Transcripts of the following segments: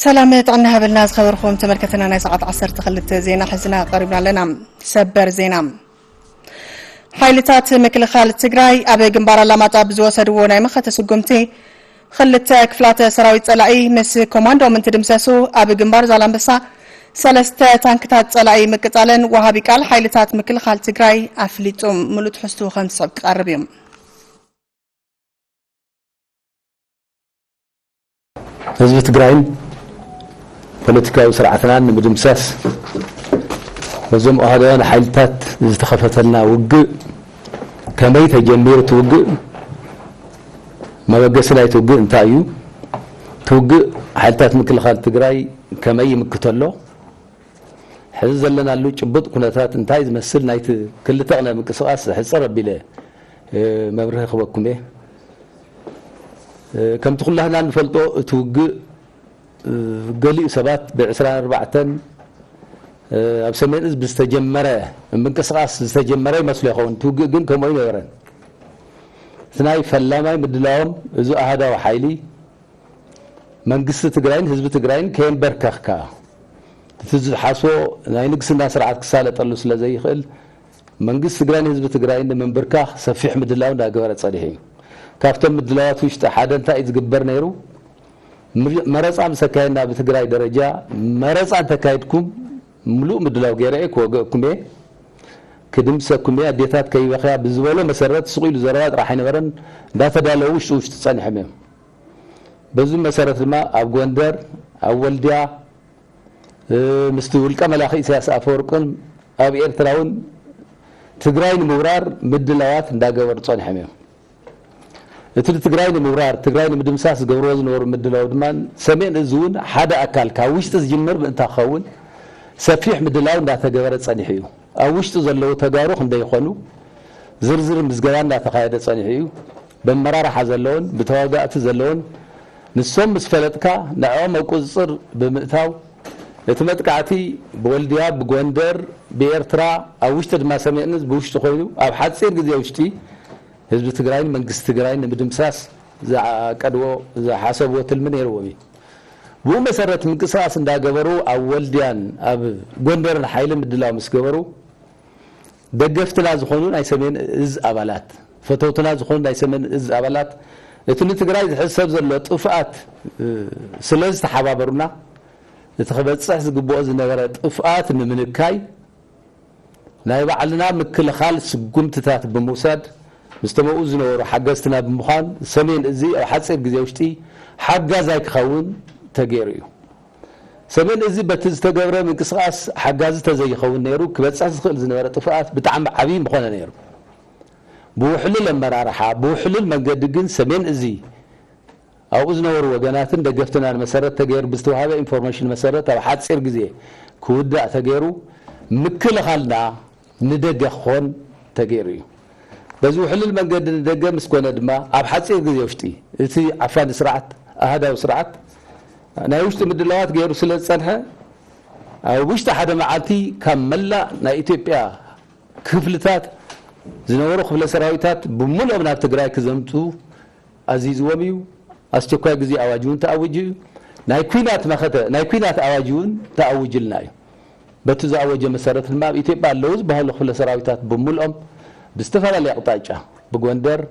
ሰላም ጥዕና ሃበልና ዝኸበርኩም ተመልከትና፣ ናይ ሰዓት ዓሰርተ ክልተ ዜና ሒዝና ቀሪብና ኣለና። ሰበር ዜና። ሓይልታት ምክልኻል ትግራይ ኣብ ግንባር ኣላማጣ ብዝወሰድዎ ናይ መኸተ ስጉምቲ ክልተ ክፍላተ ሰራዊት ጸላኢ ምስ ኮማንዶም እንትድምሰሱ፣ ኣብ ግንባር ዛላምበሳ ሰለስተ ታንክታት ጸላኢ ምቅጻለን ወሃቢ ቃል ሓይልታት ምክልኻል ትግራይ ኣፍሊጡ። ምሉእ ትሕዝትኡ ከም ዝስዕብ ክቐርብ እዩ። ህዝቢ ትግራይን ፖለቲካዊ ስርዓትናን ንምድምሳስ በዞም ኣሃዳውያን ሓይልታት ዝተኸፈተልና ውግእ፣ ከመይ ተጀሚሩ እቲ ውግእ፣ መበገሲ ናይቲ ውግእ እንታይ እዩ፣ እቲ ውግእ ሓይልታት ምክልኻል ትግራይ ከመይ ይምክቶ ኣሎ፣ ሕዚ ዘለናሉ ጭቡጥ ኩነታት እንታይ ዝመስል፣ ናይቲ ክልተ ቅነ ምንቅስቃስ ሕጽር ኣቢለ መብርሂ ክበኩም እየ። ከምቲ ኩላህና ንፈልጦ እቲ ውግእ ገሊኡ ሰባት ብ ዕስራን ኣርባዕተን ኣብ ሰሜን እዝ ብዝተጀመረ ምንቅስቃስ ዝተጀመረ ይመስሎ ይኸውን። እቲ ውግእ ግን ከምኡ ኣይነበረን። እቲ ናይ ፈላማይ ምድላዎም እዚ ኣሃዳዊ ሓይሊ መንግስቲ ትግራይን ህዝቢ ትግራይን ከየንበርከኽካ እቲ ዝሓስቦ ናይ ንግስና ስርዓት ክሳለጠሉ ስለ ዘይኽእል መንግስቲ ትግራይን ህዝቢ ትግራይን ንምንብርካኽ ሰፊሕ ምድላው እንዳገበረ ጸኒሑ እዩ። ካብቶም ምድላዋት ውሽጢ ሓደ እንታይ እዩ ዝግበር ነይሩ? መረፃ ምስ ኣካየድና ብትግራይ ደረጃ መረፃ እንተካይድኩም ምሉእ ምድላው ገይረ እየ ክወግአኩም እየ ክድምሰኩም እየ ኣዴታት ከይበኽያ ብዝበሎ መሰረት ስቕ ኢሉ ዘረባ ጥራሕ ኣይነበረን። እንዳተዳለዉ ውሽጢ ውሽጢ ጸኒሖም እዮም። በዚ መሰረት ድማ ኣብ ጎንደር፣ ኣብ ወልድያ ምስቲ ውልቀ መላኺ ኢሳያስ ኣፈወርቅን ኣብ ኤርትራ እውን ትግራይ ንምውራር ምድላዋት እንዳገበሩ ጸኒሖም እዮም። እቲ ንትግራይ ንምውራር ትግራይ ንምድምሳስ ዝገብርዎ ዝነበሩ ምድላው ድማ ሰሜን እዝ እውን ሓደ ኣካል ካብ ውሽጢ ዝጅምር ምእንታ ክኸውን ሰፊሕ ምድላው እንዳተገበረ ጸኒሑ እዩ። ኣብ ውሽጢ ዘለዉ ተጋሩ ክንደይ ይኾኑ ዝርዝር ምዝገባ እንዳተኻየደ ጸኒሑ እዩ። ብመራርሓ ዘለውን ብተዋጋእቲ ዘለውን ንሶም ምስ ፈለጥካ ንዕኦም ኣብ ቁፅፅር ብምእታው እቲ መጥቃዕቲ ብወልድያ፣ ብጎንደር፣ ብኤርትራ ኣብ ውሽጢ ድማ ሰሜን እዝ ብውሽጢ ኮይኑ ኣብ ሓፂር ግዜ ውሽጢ ህዝቢ ትግራይን መንግስቲ ትግራይን ንምድምሳስ ዝዓቀድዎ ዝሓሰብዎ ትልሚ ነይርዎም እዩ። ብኡ መሰረት ምንቅስቃስ እንዳገበሩ ኣብ ወልድያን ኣብ ጎንደርን ሓይሊ ምድላው ምስ ገበሩ ደገፍትና ዝኾኑ ናይ ሰሜን እዝ ኣባላት ፈተውትና ዝኾኑ ናይ ሰሜን እዝ ኣባላት እቲ ንትግራይ ዝሕሰብ ዘሎ ጥፍኣት ስለ ዝተሓባበሩና እቲ ክበፅሕ ዝግብኦ ዝነበረ ጥፍኣት ንምንካይ ናይ ባዕልና ምክልኻል ስጉምትታት ብምውሳድ ምስ ተመኡ ዝነበሩ ሓገዝትና ብምዃን ሰሜን እዚ ኣብ ሓፂር ግዜ ውሽጢ ሓጋዛይ ክኸውን ተገይሩ እዩ። ሰሜን እዚ በቲ ዝተገብረ ምንቅስቃስ ሓጋዚ ተዘይኸውን ነይሩ ክበፅሕ ዝኽእል ዝነበረ ጥፍኣት ብጣዕሚ ዓብዪ ምኾነ ነይሩ። ብውሕሉል ኣመራርሓ ብውሕሉል መንገዲ ግን ሰሜን እዚ ኣብኡ ዝነበሩ ወገናትን ደገፍትናን መሰረት ተገይሩ ብዝተዋሃበ ኢንፎርሜሽን መሰረት ኣብ ሓፂር ግዜ ክውዳእ ተገይሩ ምክልኻልና ንደገ ክኾን ተገይሩ እዩ። በዚ ውሕሉል መንገዲ ንደገ ምስ ኮነ ድማ ኣብ ሓፂር ግዜ ውሽጢ እቲ ዓፋኒ ስርዓት ኣሃዳዊ ስርዓት ናይ ውሽጢ ምድላዋት ገይሩ ስለ ዝፀንሐ ኣብ ውሽጢ ሓደ መዓልቲ ካብ መላእ ናይ ኢትዮጵያ ክፍልታት ዝነበሩ ክፍለ ሰራዊታት ብምሉኦም ናብ ትግራይ ክዘምቱ ኣዚዝዎም እዩ። ኣስቸኳይ ግዜ ኣዋጅ እውን ተኣዊጁ እዩ። ናይ ኲናት መኸተ ናይ ኲናት ኣዋጅ እውን ተኣዊጅልና እዩ። በቲ ዝኣወጀ መሰረት ድማ ኣብ ኢትዮጵያ ኣለዉ ዝበሃሉ ክፍለ ሰራዊታት ብምልኦም ብዝተፈላለየ ኣቕጣጫ ብጎንደር፣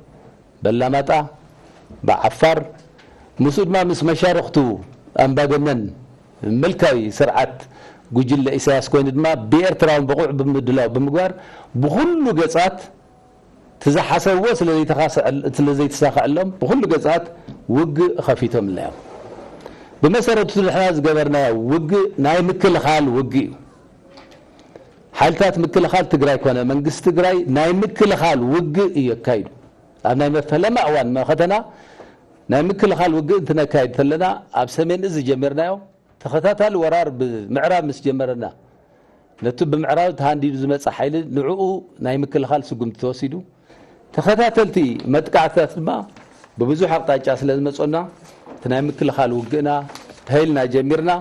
በላማጣ፣ ብዓፋር ምስኡ ድማ ምስ መሻርኽቱ ኣምባገነን ምልካዊ ስርዓት ጉጅለ ኢሳያስ ኮይኑ ድማ ብኤርትራውን ብቑዕ ብምድላው ብምግባር ብኩሉ ገጻት እቲ ዝሓሰብዎ ስለዘይተሳኸዐሎም ብኩሉ ገጻት ውግእ ኸፊቶምልና እዮም። ብመሰረቱ ንሕና ዝገበርናዮ ውግእ ናይ ምክልኻል ውግእ እዩ። ሓይልታት ምክልኻል ትግራይ ኮነ መንግስቲ ትግራይ ናይ ምክልኻል ውግእ እዩ የካይዱ። ኣብ ናይ መፈለማ እዋን መኸተና ናይ ምክልኻል ውግእ እንትነካይድ ተለና ኣብ ሰሜን እዚ ጀሚርናዮ። ተኸታታሊ ወራር ብምዕራብ ምስ ጀመረና ነቲ ብምዕራብ ተሃንዲዱ ዝመፀ ሓይሊ ንዕኡ ናይ ምክልኻል ስጉምቲ ተወሲዱ። ተኸታተልቲ መጥቃዕትታት ድማ ብብዙሕ ኣቕጣጫ ስለ ዝመፀና እቲ ናይ ምክልኻል ውግእና ተሃይልና ጀሚርና።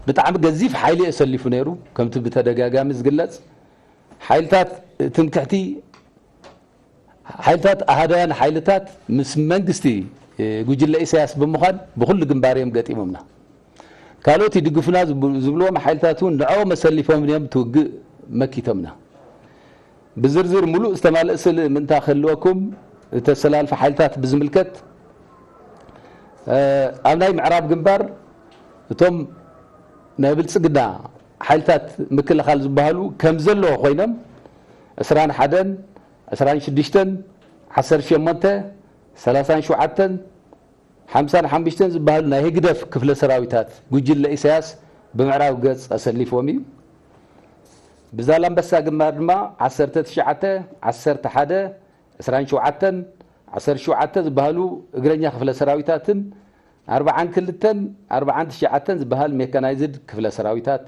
ብጣዕሚ ገዚፍ ሓይሊ እዩ ሰሊፉ ነይሩ። ከምቲ ብተደጋጋሚ ዝግለፅ ሓይልታት ትምክሕቲ ሓይልታት ኣሃዳውያን ሓይልታት ምስ መንግስቲ ጉጅለ ኢሳያስ ብምዃን ብኩሉ ግንባር እዮም ገጢሞምና። ካልኦት ይድግፉና ዝብ- ዝብልዎም ሓይልታት እውን ንዕኦም ኣሰሊፎም እዮም እቲ ውግእ መኪቶምና። ብዝርዝር ሙሉእ ዝተማልአ ስእሊ ምእንታ ክህልወኩም፣ እቲ ኣሰላልፋ ሓይልታት ብዝምልከት፣ እ፣ ኣብ ናይ ምዕራብ ግንባር እቶም ናይ ብልጽግና ሓይልታት ምክልኻል ዝበሃሉ ከም ዘለዎ ኮይኖም፣ ዕስራን ሓደን፣ ዕስራን ሽዱሽተን፣ ዓሰርተ ሸሞንተ፣ ሰላሳን ሸውዓተን፣ ሓምሳን ሓሙሽተን ዝበሃሉ ናይ ህግደፍ ክፍለ ሰራዊታት፣ ጉጅለ ኢሳያስ፣ ብምዕራብ ገጽ ኣሰሊፍዎም እዩ። ብዛላምበሳ ግንባር ድማ ዓሰርተ ትሽዓተ፣ ዓሰርተ ሓደ፣ ዕስራን ሸውዓተን፣ ዓሰርተ ሸውዓተ ዝበሃሉ እግረኛ ክፍለ ሰራዊታትን ኣርብዓን ክልተን ኣርብዓን ትሽዓተን ዝበሃል ሜካናይዝድ ክፍለ ሰራዊታት፣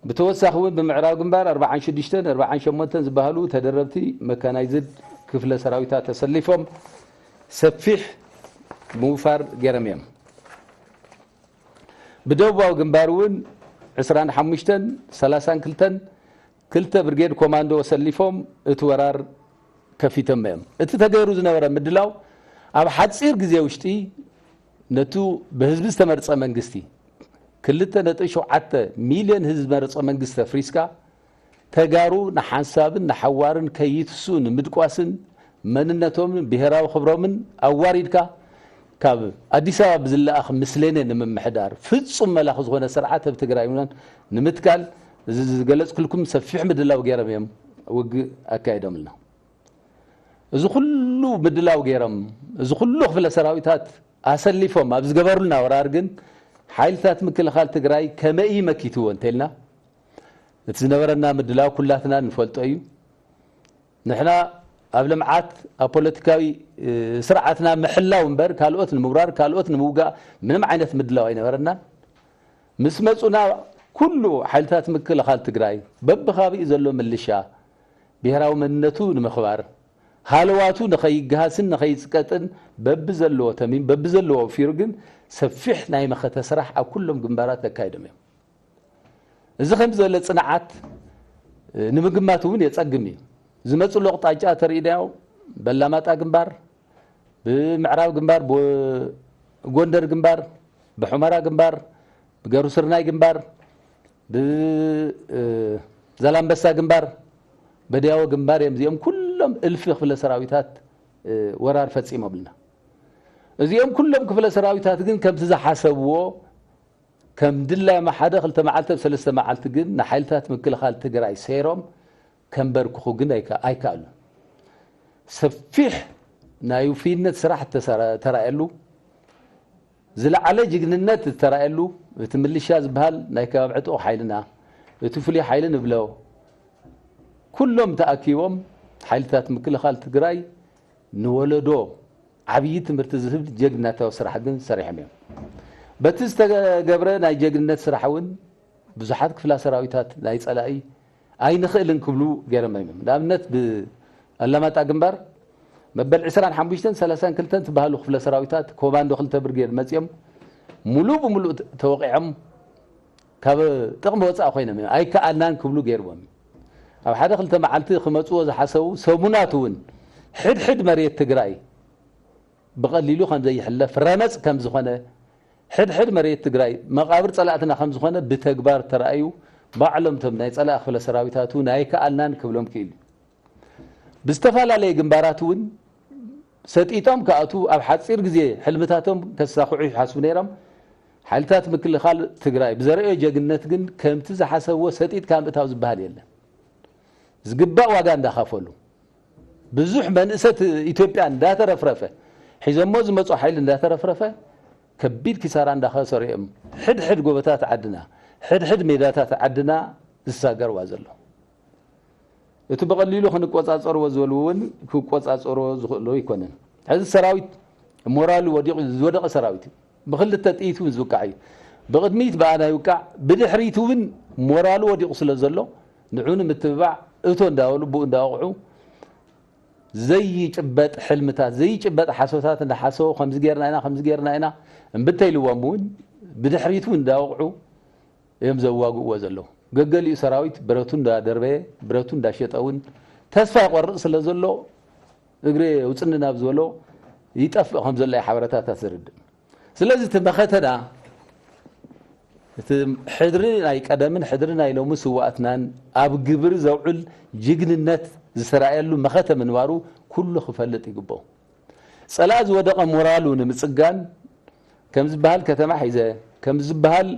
ብተወሳኺ እውን ብምዕራብ ግንባር ኣርብዓን ሽዱሽተን ኣርብዓን ሸሞንተን ዝበሃሉ ተደረብቲ መካናይዝድ ክፍለ ሰራዊታት ተሰሊፎም ሰፊሕ ምውፋር ገይሮም እዮም። ብደቡባዊ ግንባር እውን ዕስራን ሓሙሽተን፣ ሰላሳን ክልተን ክልተ ብርጌድ ኮማንዶ ኣሰሊፎም እቲ ወራር ከፊቶም እዮም። እቲ ተገይሩ ዝነበረ ምድላው ኣብ ሓፂር ግዜ ውሽጢ ነቱ ብህዝቢ ዝተመርፀ መንግስቲ፣ ክልተ ነጥቢ ሸውዓተ ሚልዮን ህዝቢ መረጾ መንግስቲ ኣፍሪስካ፣ ተጋሩ ንሓንሳብን ንሓዋርን ከይትስኡ ንምድቋስን መንነቶምን ብሄራዊ ክብሮምን ኣዋሪድካ፣ ካብ ኣዲስ ኣበባ ብዝለኣኽ ምስሌነ ንምምሕዳር ፍጹም መላኺ ዝኾነ ስርዓት ኣብ ትግራይ እውን ንምትካል፣ እዚ ዝገለጽኩልኩም ሰፊሕ ምድላው ገይሮም እዮም ውግእ ኣካይዶምልና። እዚ ኩሉ ምድላው ገይሮም፣ እዚ ኩሉ ክፍለ ሰራዊታት ኣሰሊፎም ኣብ ዝገበሩልና ወራር ግን፣ ሓይልታት ምክልኻል ትግራይ ከመይ መኪትዎ እንተልና፣ እቲ ዝነበረና ምድላው ኩላትና ንፈልጦ እዩ። ንሕና ኣብ ልምዓት፣ ኣብ ፖለቲካዊ፣ እ፣ ስርዓትና ምሕላው እምበር፣ ካልኦት ንምውራር፣ ካልኦት ንምውጋእ ምንም ዓይነት ምድላው ኣይነበረናን። ምስ መጹና፣ ኩሉ ሓይልታት ምክልኻል ትግራይ፣ በብኻቢኡ ዘሎ ምልሻ፣ ብሄራዊ መንነቱ ንምኽባር፣ ሃለዋቱ ንኸይገሃስን ንኸይጽቀጥን በብዘለዎ ተሚም፣ በብዘለዎ ወፊሩ ግን ሰፊሕ ናይ መኸተ ስራሕ ኣብ ኩሎም ግንባራት ኣካይዶም እዮም። እዚ ከም ዝበለ ጽንዓት፣ እ፣ ንምግማት እውን የጸግም እዩ። ዝመጽሉ ኣቕጣጫ ተርእይናዮ፣ በላማጣ ግንባር፣ ብምዕራብ ግንባር፣ ብጎንደር ግንባር፣ ብሑመራ ግንባር፣ ብገብሩ ስርናይ ግንባር፣ ብ-፣ እ፣ ዛላምበሳ ግንባር፣ በድያዎ ግንባር እዮም። እዚኦም ኩሎም እልፊ ክፍለ ሰራዊታት፣ እ፣ ወራር ፈጺሞምልና። እዚኦም ኩሎም ክፍለ ሰራዊታት ግን ከምቲ ዝሓሰብዎ፣ ከም ድላዮም ሓደ ክልተ መዓልቲ ኣብ ሰለስተ መዓልቲ ግን ንሓይልታት ምክልኻል ትግራይ ሰይሮም ከንበርክኹ ግን ኣይከ-፣ ኣይከኣሉን። ሰፊሕ ናይ ውፍይነት ስራሕ ተሰራ-፣ ተራእየሉ፣ ዝለዓለ ጅግንነት ዝተራእየሉ፣ እቲ ምልሻ ዝበሃል ናይ ከባቢ ዕጡቕ ሓይልና፣ እቲ ፍሉይ ሓይሊ ንብሎ፣ ኩሎም ተኣኪቦም ሓይልታት ምክልኻል ትግራይ ንወለዶ ዓብዪ ትምህርቲ ዝህብ ጀግንነታዊ ስራሕ ግን ሰሪሖም እዮም። በቲ ዝተገብረ ናይ ጀግንነት ስራሕ እውን ብዙሓት ክፍላ ሰራዊታት ናይ ጸላኢ ኣይንኽእልን ክብሉ ገይሮም እዮም። ንኣብነት ብኣላማጣ ግንባር መበል ዕስራን ሓሙሽተን ሰላሳን ክልተን ትበሃሉ ክፍለ ሰራዊታት ኮማንዶ ክልተ ብርጌድ መጺኦም ሙሉእ ብሙሉእ ተወቒዖም ካብ ጥቕሚ ወፃኢ ኮይኖም እዮም። ኣይከኣልናን ክብሉ ገይርዎም እዩ። ኣብ ሓደ ክልተ መዓልቲ ክመፅዎ ዝሓሰቡ ሰሙናት እውን ሕድሕድ መሬት ትግራይ ብቐሊሉ ከም ዘይሕለፍ ረመፅ ከም ዝኾነ፣ ሕድሕድ መሬት ትግራይ መቓብር ፀላእትና ከም ዝኾነ ብተግባር ተራእዩ። ባዕሎም እቶም ናይ ፀላእ ክፍለ ሰራዊታት እውን ኣይከኣልናን ክብሎም ክኢሉ። ብዝተፈላለየ ግንባራት እውን ሰጢጦም ክኣትዉ ኣብ ሓፂር ግዜ ሕልምታቶም ከሳኽዑ ይሓስቡ ነይሮም። ሓይልታት ምክልኻል ትግራይ ብዘርእዮ ጀግንነት ግን ከምቲ ዝሓሰብዎ ሰጢጥካ ምእታው ዝበሃል የለን። ዝግባእ ዋጋ እንዳኸፈሉ፣ ብዙሕ መንእሰት ኢትዮጵያ እንዳተረፍረፈ፣ ሒዞሞ ዝመፁ ሓይሊ እንዳተረፍረፈ፣ ከቢድ ኪሳራ እንዳኸሰሩ እዮም ሕድሕድ ጎቦታት ዓድና፣ ሕድሕድ ሜዳታት ዓድና ዝሳገርዋ ዘሎ። እቲ ብቐሊሉ ክንቆጻጸርዎ ዝበልዎ እውን ክቆጻጸርዎ ዝኽእሉ ኣይኮነን። ሕዚ ሰራዊት ሞራሉ ወዲቑ ዝወደቐ ሰራዊት እዩ። ብኽልተ ጥይት እውን ዝውቃዕ እዩ። ብቕድሚት ብኣና ይውቃዕ፣ ብድሕሪት እውን ሞራሉ ወዲቑ ስለ ዘሎ ንዑ ንምትብባዕ እቶ እንዳበሉ ብኡ እንዳወቕዑ ዘይጭበጥ ሕልምታት፣ ዘይጭበጥ ሓሶታት እንዳሓሰቡ ከምዚ ጌርና ኢና፣ ከምዚ ጌርና ኢና እምቢ እንተኢልዎም እውን ብድሕሪት እውን እንዳወቕዑ እዮም ዘዋግእዎ ዘለዉ። ገገሊኡ ሰራዊት ብረቱ እንዳደርበየ፣ ብረቱ እንዳሸጠ እውን ተስፋ ይቆርጽ ስለ ዘሎ፣ እግሪ ውጽኒ ናብ ዝበሎ ይጠፍእ ከም ዘሎ እዩ ሓበሬታታት ዘርድእ። ስለዚ እቲ መኸተና እቲ ሕድሪ ናይ ቀደምን ሕድሪ ናይ ሎሚ ስውኣትናን ኣብ ግብሪ ዘውዕል ጅግንነት ዝተራእየሉ መኸተ ምንባሩ ኩሉ ክፈልጥ ይግብኦ። ጸላእ ዝወደቐ ሞራሉ ንምጽጋን ከም ዝበሃል ከተማ ሒዘ፣ ከም ዝበሃል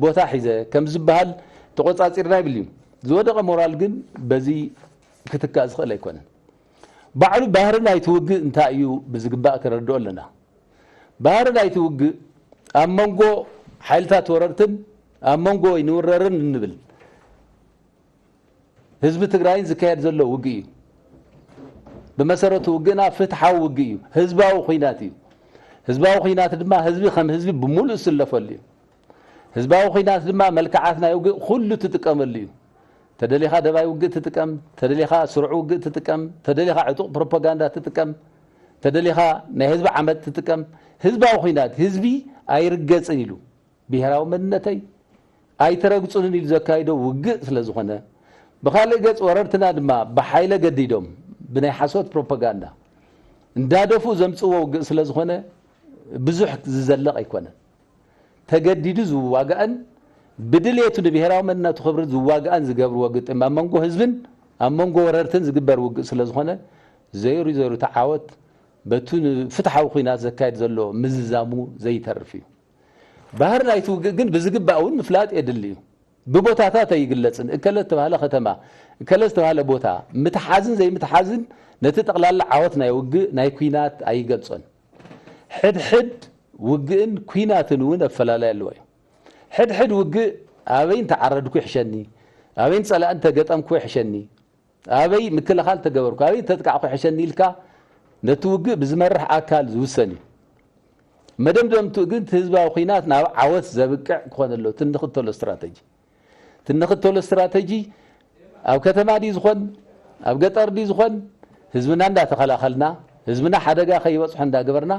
ቦታ ሒዘ፣ ከም ዝበሃል ተቖጻጺርና ይብል እዩ። ዝወደቐ ሞራል ግን በዚ ክትካእ ዝኽእል ኣይኮነን። ባዕሉ ባህሪ ናይቲ ውግእ እንታይ እዩ ብዝግባእ ክነርድኦ ኣለና። ባህሪ ናይቲ ውግእ ኣብ መንጎ ሓይልታት ወረርትን ኣብ መንጎ ኣይንውረርን እንብል ህዝቢ ትግራይን ዝካየድ ዘሎ ውግእ እዩ። ብመሰረቱ ውግእና ፍትሓዊ ውግእ እዩ፣ ህዝባዊ ኹናት እዩ። ህዝባዊ ኹናት ድማ ህዝቢ ከም ህዝቢ ብምሉእ ዝስለፈሉ እዩ። ህዝባዊ ኹናት ድማ መልክዓት ናይ ውግእ ኩሉ ትጥቀመሉ እዩ። ተደሊኻ ደባይ ውግእ ትጥቀም፣ ተደሊኻ ስሩዕ ውግእ ትጥቀም፣ ተደሊኻ ዕጡቕ ፕሮፓጋንዳ ትጥቀም፣ ተደሊኻ ናይ ህዝቢ ዓመት ትጥቀም። ህዝባዊ ኹናት ህዝቢ ኣይርገጽን ኢሉ ብሄራዊ መንነተይ ኣይትረግጹንን ኢሉ ዘካይዶ ውግእ ስለ ዝኾነ፣ ብኻልእ ገጽ ወረርትና ድማ ብሓይለ ገዲዶም ብናይ ሓሶት ፕሮፓጋንዳ እንዳደፉ ዘምጽዎ ውግእ ስለ ዝኾነ ብዙሕ ዝዘለቕ ኣይኮነን። ተገዲዱ ዝዋጋእን ብድሌቱ ንብሄራዊ መንነቱ ክብሪ ዝዋጋእን ዝገብርዎ ግጥም ኣብ መንጎ ህዝብን ኣብ መንጎ ወረርትን ዝግበር ውግእ ስለ ዝኾነ ዘይሩ ዘይሩ ተዓወት በቱ ንፍትሓዊ ኹናት ዘካየድ ዘሎ ምዝዛሙ ዘይተርፍ እዩ። ባህር ናይቲ ውግእ ግን ብዝግባእ እውን ምፍላጥ የድሊ እዩ። ብቦታታት ኣይግለጽን። እከለ ዝተባህለ ከተማ፣ እከለ ዝተባህለ ቦታ ምትሓዝን ዘይምትሓዝን ነቲ ጠቕላላ ዓወት ናይ ውግእ ናይ ኲናት ኣይገልጾን። ሕድሕድ ውግእን ኲናትን እውን ኣፈላላይ ኣለዎ እዩ። ሕድሕድ ውግእ ኣበይ እንተዓረድኩ ይሕሸኒ፣ ኣበይ ጸላእ እንተገጠምኩ ይሕሸኒ፣ ኣበይ ምክልኻል ተገበርኩ፣ ኣበይ ተጥቃዕኩ ይሕሸኒ ኢልካ ነቲ ውግእ ብዝመርሕ ኣካል ዝውሰን እዩ። መደምደምትኡ ግን እቲ ህዝባዊ ኹናት ናብ ዓወት ዘብቅዕ ክኾን ኣሎ። እቲ እንኽተሎ ስትራተጂ እቲ እንኽተሎ ስትራተጂ ኣብ ከተማ ድዩ ዝኾን ኣብ ገጠር ድዩ ዝኾን ህዝብና እንዳተኸላኸልና ህዝብና ሓደጋ ከይበፅሖ እንዳገበርና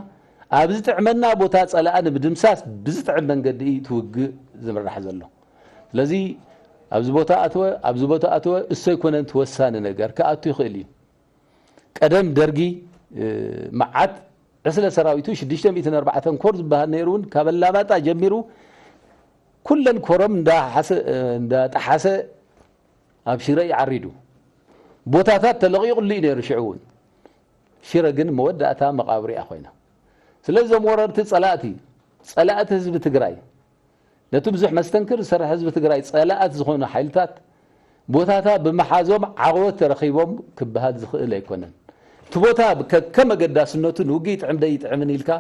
ኣብ ዝጥዕመና ቦታ ፀላኢ ንምድምሳስ ብዝጥዕም መንገዲ እዩ እቲ ውግእ ዝምራሕ ዘሎ። ስለዚ ኣብዚ ቦታ ኣተወ ኣብዚ ቦታ ኣተወ እሱ ኣይኮነን እቲ ወሳኒ ነገር፣ ክኣቱ ይኽእል እዩ። ቀደም ደርጊ መዓት ዕስለ ሰራዊቱ ሽዱሽተ ሚእትን ኣርባዕተን ኮር ዝበሃል ነይሩ እውን ካብ ኣላማጣ ጀሚሩ ኩለን ኮሮም እንዳሓሰ እንዳጠሓሰ ኣብ ሽረ እዩ ዓሪዱ። ቦታታት ተለቒቑሉ እዩ ነይሩ ሽዑ እውን። ሽረ ግን መወዳእታ መቓብር እያ ኮይና። ስለዚ እዞም ወረርቲ ጸላእቲ ጸላእቲ ህዝቢ ትግራይ ነቲ ብዙሕ መስተንክር ዝሰርሐ ህዝቢ ትግራይ ጸላእቲ ዝኾኑ ሓይልታት ቦታታ ብምሓዞም ዓወት ተረኺቦም ክበሃል ዝኽእል ኣይኮነን። እቲ ቦታ ከከም ኣገዳስነቱ ንውግእ ይጥዕም ደይጥዕምን ኢልካ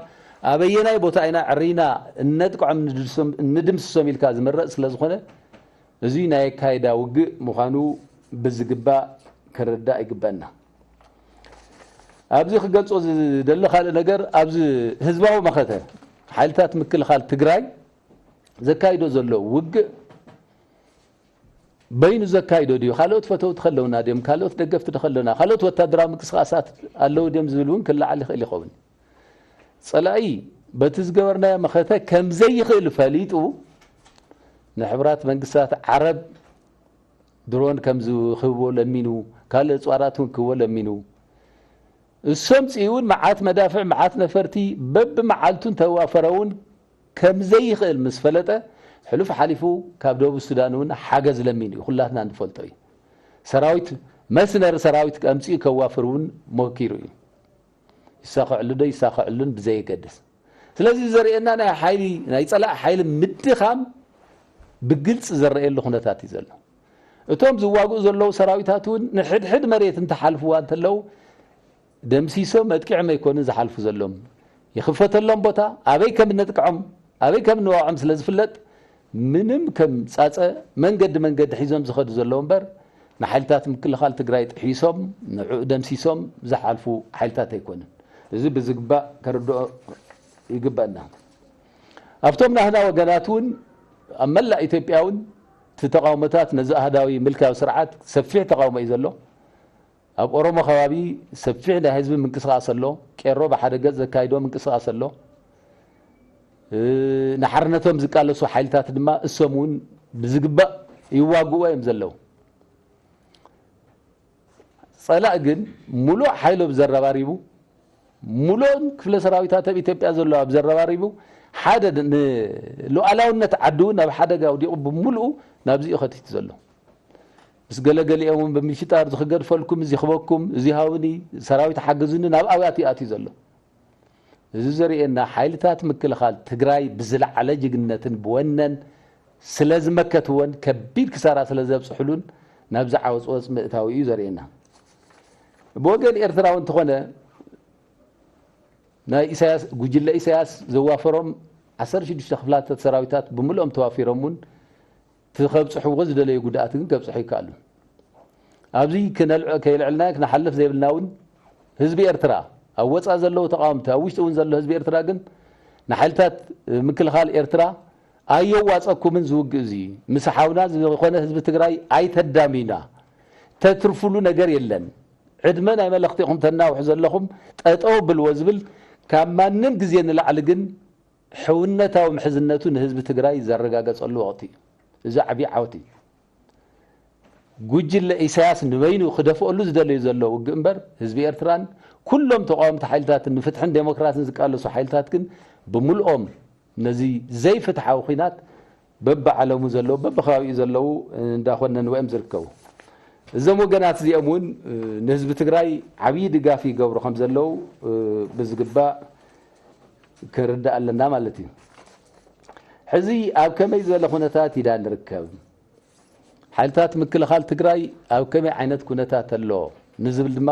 ኣበየናይ ቦታ ኢና ዕሪና እነጥቅዖም እንድምስሶም ኢልካ ዝምረጽ ስለ ዝኾነ እዚ ናይ ኣካይዳ ውግእ ምዃኑ ብዝግባእ ክርዳእ ይግበአና። ኣብዚ ክገልጾ ዝደሊ ካልእ ነገር ኣብዚ ህዝባዊ መኸተ ሓይልታት ምክልኻል ትግራይ ዘካይዶ ዘሎ ውግእ በይኑ ዘካይዶ ድዩ? ካልኦት ፈተውቲ ከለውና ድዮም? ካልኦት ደገፍቲ ዶ ከለውና? ካልኦት ወታደራዊ ምንቅስቃሳት ኣለዉ ድዮም ዝብል እውን ክለዓል ይኽእል ይኸውን። ጸላኢ በቲ ዝገበርናዮ መኸተ ከም ዘይኽእል ፈሊጡ ንሕቡራት መንግስታት ዓረብ ድሮን ከም ዝህብዎ ለሚኑ፣ ካልእ እፅዋራት እውን ክህቦ ለሚኑ። እሶም ፅኡ እውን መዓት መዳፍዕ መዓት ነፈርቲ በብመዓልቱ እንተዋፈረ እውን ከም ዘይኽእል ምስ ፈለጠ ሕሉፍ ሓሊፉ ካብ ደቡብ ሱዳን እውን ሓገዝ ለሚኑ እዩ። ኩላትና እንፈልጦ እዩ። ሰራዊት መስነር ሰራዊት ኣምፂኡ ከዋፍር እውን ሞኪሩ እዩ። ይሳኸዐሉ ዶ ይሳኸዐሉን ብዘየገድስ። ስለዚ ዘርእየና ናይ ሓይሊ ናይ ፀላእ ሓይሊ ምድኻም ብግልፂ ዘረየሉ ኩነታት እዩ ዘሎ። እቶም ዝዋግኡ ዘለዉ ሰራዊታት እውን ንሕድሕድ መሬት እንተሓልፍዋ እንተለዉ ደምሲሶም መጥቂዖም ኣይኮኑን ዝሓልፉ ዘለዎም። ይኽፈተሎም ቦታ ኣበይ ከም እነጥቅዖም ኣበይ ከም እንዋዖም ስለ ዝፍለጥ ምንም ከም ፃፀ መንገዲ መንገዲ ሒዞም ዝኸዱ ዘለዉ እምበር ንሓይልታት ምክልኻል ትግራይ ጥሒሶም ንዕኡ ደምሲሶም ዝሓልፉ ሓይልታት ኣይኮኑን። እዚ ብዝግባእ ከርድኦ ይግበአና። ኣብቶም ናህና ወገናት እውን ኣብ መላእ ኢትዮጵያ እውን እቲ ተቃውሞታት ነዚ ኣህዳዊ ምልካዊ ስርዓት ሰፊሕ ተቃውሞ እዩ ዘሎ። ኣብ ኦሮሞ ከባቢ ሰፊሕ ናይ ህዝቢ ምንቅስቃስ ኣሎ። ቄሮ ብሓደ ገፅ ዘካይዶ ምንቅስቃስ ኣሎ። ንሓርነቶም ዝቃለሱ ሓይልታት ድማ እሶም እውን ብዝግባእ ይዋግኡ እዮም ዘለዉ። ፀላእ ግን ሙሉእ ሓይሉ ብዘረባሪቡ ሙሉኦን ክፍለ ሰራዊታት ኣብ ኢትዮጵያ ዘሎ ኣብ ዘረባሪቡ ሓደ ድ- ንሉዓላውነት ዓዲ እውን ኣብ ሓደጋ ኣውዲቑ ብምሉኡ ናብዚኡ ከቲቱ ዘሎ። ምስ ገለገሊኦም እውን ብምሽጣር ዝክገድፈልኩም፣ እዚ ክበኩም፣ እዚ ሃውኒ፣ ሰራዊት ሓግዙኒ ናብ ኣብያት ይኣትዩ ዘሎ። እዚ ዘርእየና ሓይልታት ምክልኻል ትግራይ ብዝለዓለ ጅግነትን ብወነን ስለ ዝመከትዎን ከቢድ ክሳራ ስለ ዘብፅሕሉን ናብዚ ዓወፅወፅ ምእታዊ እዩ ዘርእየና። ብወገን ኤርትራ እውን እንተኾነ ናይ ኢሳያስ ጉጅለ ኢሳያስ ዘዋፈሮም ዓሰርተ ሽዱሽተ ክፍላተ ሰራዊታት ብምልኦም ተዋፊሮም እውን እቲ ከብፅሕዎ ዝደለዩ ጉድኣት ግን ከብፅሑ ይከኣሉ። ኣብዚ ክነልዕ- ከይልዕልና ክንሓልፍ ዘይብልና እውን ህዝቢ ኤርትራ ኣብ ወፃእ ዘለዉ ተቃወምቲ ኣብ ውሽጢ እውን ዘሎ ህዝቢ ኤርትራ ግን ንሓይልታት ምክልኻል ኤርትራ ኣየዋፀኩምን ዝውግእ እዚ ምስ ሓውና ዝኾነ ህዝቢ ትግራይ ኣይተዳሚና ተትርፍሉ ነገር የለን። ዕድመ ናይ መለኽቲ ኢኹም ተናውሑ ዘለኹም ጠጠው ብልዎ ዝብል ካብ ማንም ግዜ ንላዕሊ ግን ሕውነታዊ ምሕዝነቱ ንህዝቢ ትግራይ ዘረጋገፀሉ ወቕቲ እዩ። እዚ ዓብዪ ዓወት እዩ። ጉጅለ ኢሳያስ ንበይኑ ክደፍኦሉ ዝደለዩ ዘሎ ውግእ እምበር ህዝቢ ኤርትራን ኩሎም ተቃወምቲ ሓይልታትን ንፍትሕን ዴሞክራሲን ዝቃለሱ ሓይልታት ግን ብምልኦም ነዚ ዘይፍትሓዊ ኲናት በብዓለሙ ዘለዉ በብከባቢኡ ዘለዉ እንዳኾነንዎ እዮም ዝርከቡ። እዞም ወገናት እዚኦም እውን ንህዝቢ ትግራይ ዓብዪ ድጋፍ ይገብሩ ከም ዘለዉ ብዝግባእ ክንርዳእ ኣለና ማለት እዩ። ሕዚ ኣብ ከመይ ዝበለ ኩነታት ኢና ንርከብ? ሓይልታት ምክልኻል ትግራይ ኣብ ከመይ ዓይነት ኩነታት ኣሎ ንዝብል ድማ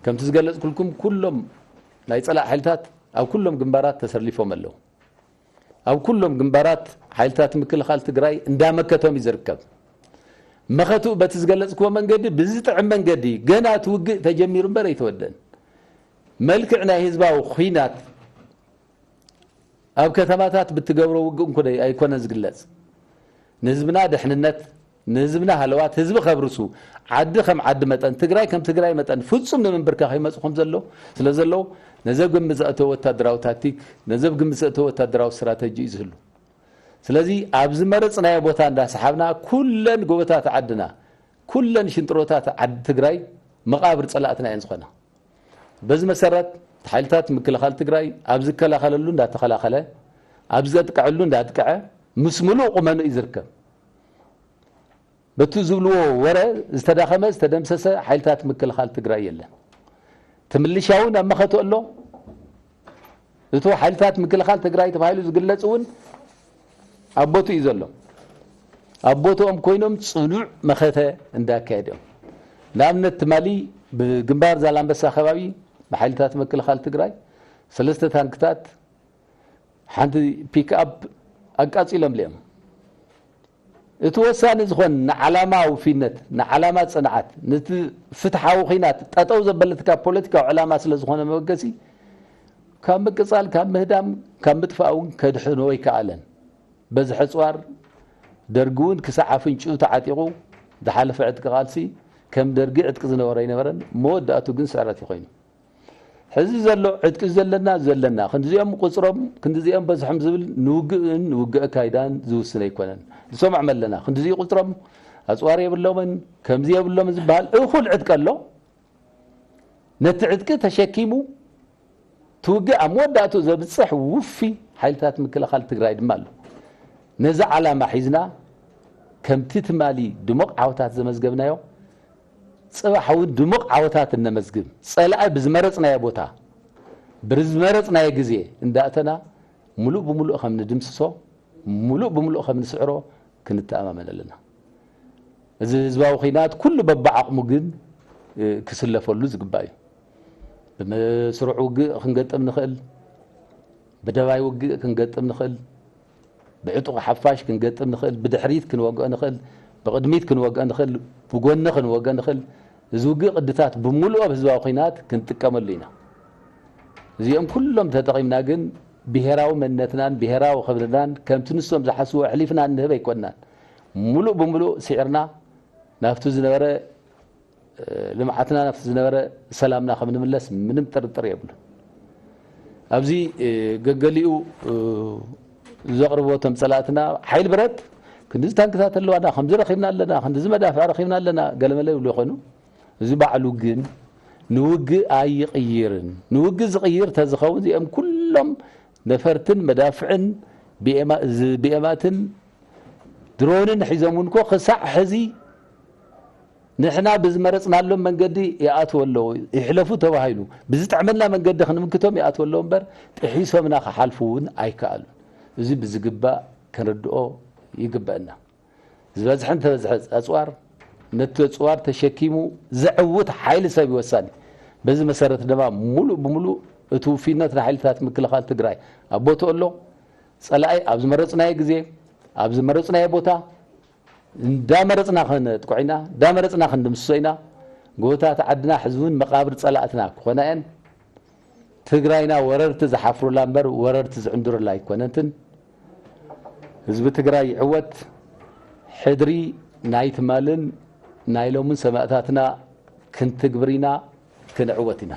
ከምቲ ዝገለፅኩልኩም ኩሎም ናይ ፀላእ ሓይልታት ኣብ ኩሎም ግንባራት ተሰሊፎም ኣለዉ። ኣብ ኩሎም ግንባራት ሓይልታት ምክልኻል ትግራይ እንዳመከቶም እዩ ዝርከብ። መኸትኡ በቲ ዝገለፅክዎ መንገዲ ብዝጥዕም መንገዲ ገና እቲ ውግእ ተጀሚሩ እምበር ኣይተወደን። መልክዕ ናይ ህዝባዊ ኹናት ኣብ ከተማታት ብትገብሮ ውግእ እንኮ ኣይኮነን ዝግለጽ። ንህዝብና ድሕንነት፣ ንህዝብና ሃለዋት፣ ህዝቢ ከብርሱ፣ ዓዲ ከም ዓዲ መጠን፣ ትግራይ ከም ትግራይ መጠን ፍጹም ንምንብርካኽ ይመጹ ከም ዘሎ ስለ ዘለዉ፣ ነዚ ኣብ ግምት ዘእተወ ወታደራዊ ታክቲክ፣ ነዚ ኣብ ግምት ዘእተወ ወታደራዊ ስትራተጂ እዩ ዝህሉ። ስለዚ ኣብ ዝመረጽናዮ ቦታ እንዳሰሓብና ኩለን ጎቦታት ዓድና፣ ኩለን ሽንጥሮታት ዓዲ ትግራይ መቓብር ጸላእትና እየን ዝኾና። በዚ መሰረት ሓይልታት ምክልኻል ትግራይ ኣብ ዝከላኸለሉ እንዳተኸላኸለ፣ ኣብ ዘጥቅዐሉ እንዳጥቅዐ ምስ ምሉእ ቁመኑ እዩ ዝርከብ። በቲ ዝብልዎ ወረ ዝተዳኸመ ዝተደምሰሰ ሓይልታት ምክልኻል ትግራይ የለን። እቲ ምልሻ እውን ኣብ መኸቱ ኣሎ። እቲ ሓይልታት ምክልኻል ትግራይ ተባሂሉ ዝግለጽ እውን ኣብ ቦትኡ እዩ ዘሎ። ኣብ ቦትኦም ኮይኖም ጽኑዕ መኸተ እንዳካየዱ እዮም። ንኣብነት ትማሊ ብግንባር ዛላንበሳ ከባቢ ብሓይልታት ምክልኻል ትግራይ ሰለስተ ታንክታት ሓንቲ ፒክኣፕ ኣቃጺሎም ልዮም። እቲ ወሳኒ ዝኾን ንዓላማ ውፊነት፣ ንዓላማ ጽንዓት፣ ነቲ ፍትሓዊ ኹናት ጠጠው ዘበለትካ ፖለቲካዊ ዕላማ ስለ ዝኾነ መበገሲ ካብ ምቅጻል፣ ካብ ምህዳም፣ ካብ ምጥፋእ እውን ከድሕኖ ኣይከኣለን። በዚ ሕጽዋር ደርጊ እውን ክሳዕ ኣፍንጭኡ ተዓጢቑ ዝሓለፈ ዕጥቂ ቃልሲ ከም ደርጊ ዕጥቂ ዝነበሮ ኣይነበረን። መወዳእቱ ግን ስዕረት እዩ ኮይኑ። ሕዚ ዘሎ ዕጥቂ ዘለና ዘለና ክንዲዚኦም ቁፅሮም ክንዲዚኦም በዝሖም ዝብል ንውግእን ንውግእ ኣካይዳን ዝውስን ኣይኮነን። ንሰምዖም ኣለና ክንዲዚ ቁፅሮም ኣፅዋር የብሎምን ከምዚ የብሎምን ዝበሃል እኹል ዕጥቂ ኣሎ። ነቲ ዕጥቂ ተሸኪሙ እቲ ውግእ ኣብ መወዳእትኡ ዘብፅሕ ውፊ ሓይልታት ምክልኻል ትግራይ ድማ ኣሎ። ነዚ ዓላማ ሒዝና ከምቲ ትማሊ ድሙቕ ዓወታት ዘመዝገብናዮ ፅባሕ እውን ድሙቕ ዓወታት እነመዝግብ፣ ፀላኢ ብዝመረፅናዮ ቦታ ብዝመረፅናዮ ግዜ እንዳእተና ሙሉእ ብሙሉእ ከም ንድምስሶ፣ ሙሉእ ብሙሉእ ከም ንስዕሮ ክንተኣማመን ኣለና። እዚ ህዝባዊ ኹናት ኩሉ በብዓቕሙ ግን ክስለፈሉ ዝግባእ እዩ። ብመስርዕ ውግእ ክንገጥም ንኽእል፣ ብደባይ ውግእ ክንገጥም ንኽእል፣ ብዕጡቕ ሓፋሽ ክንገጥም ንኽእል፣ ብድሕሪት ክንወግኦ ንኽእል፣ ብቕድሚት ክንወግኦ ንኽእል፣ ብጎኒ ክንወግኦ ንኽእል። እዚ ውግእ ቅድታት ብምሉኡ ኣብ ህዝባዊ ኹናት ክንጥቀመሉ ኢና። እዚኦም ኩሎም ተጠቒምና ግን ብሄራዊ መንነትናን ብሄራዊ ክብርናን ከምቲ ንሶም ዝሓስብዎ ኣሕሊፍና እንህብ ኣይኮንናን። ሙሉእ ብምሉእ ስዒርና ናብቲ ዝነበረ ልምዓትና ናብቲ ዝነበረ ሰላምና ከም ንምለስ ምንም ጥርጥር የብሉን። ኣብዚ ገገሊኡ ዘቕርቦ እቶም ጸላእትና ሓይል ብረት ክንድዚ ታንክታት ኣለዋና፣ ከምዚ ረኺብና ኣለና፣ ክንድዚ መዳፍዕ ረኺብና ኣለና ገለመለ ይብሉ ይኾኑ። እዚ ባዕሉ ግን ንውግእ ኣይቕይርን። ንውግእ ዝቕይር ተዝኸውን እዚኦም ኩሎም ነፈርትን መዳፍዕን ቢኤማትን ድሮንን ሒዞም እንኮ ክሳዕ ሕዚ ንሕና ብዝመረፅናሎም መንገዲ ይኣትወ ኣለዉ ይሕለፉ ተባሂሉ ብዝጥዕመና መንገዲ ክንምክቶም ይኣትወ ኣለዉ እምበር ጥሒሶምና ክሓልፉ እውን ኣይከኣሉን። እዚ ብዝግባእ ክንርድኦ ይግበአና። ዝበዝሐ እንተበዝሐ ኣፅዋር ነቲ ኣፅዋር ተሸኪሙ ዘዕውት ሓይሊ ሰብ ይወሳኒ። በዚ መሰረት ድማ ሙሉእ ብሙሉእ እቲ ውፊነት ናይ ሓይልታት ምክልኻል ትግራይ ኣብ ቦትኡ ኣሎ። ፀላኢ ኣብ ዝመረፅናዮ ግዜ ኣብ ዝመረፅናዮ ቦታ እንዳመረፅና ከነጥቅዖ ኢና፣ እንዳመረፅና ክንድምስሶ ኢና። ጎቦታት ዓድና ሕዚ እውን መቓብር ፀላእትና ክኾና እየን። ትግራይና ወረርቲ ዝሓፍሩላ እምበር ወረርቲ ዝዕንድሩላ ኣይኮነትን። ህዝቢ ትግራይ ይዕወት። ሕድሪ ናይ ትማልን ናይ ሎምን ሰማእታትና ክንትግብር ኢና፣ ክንዕወት ኢና።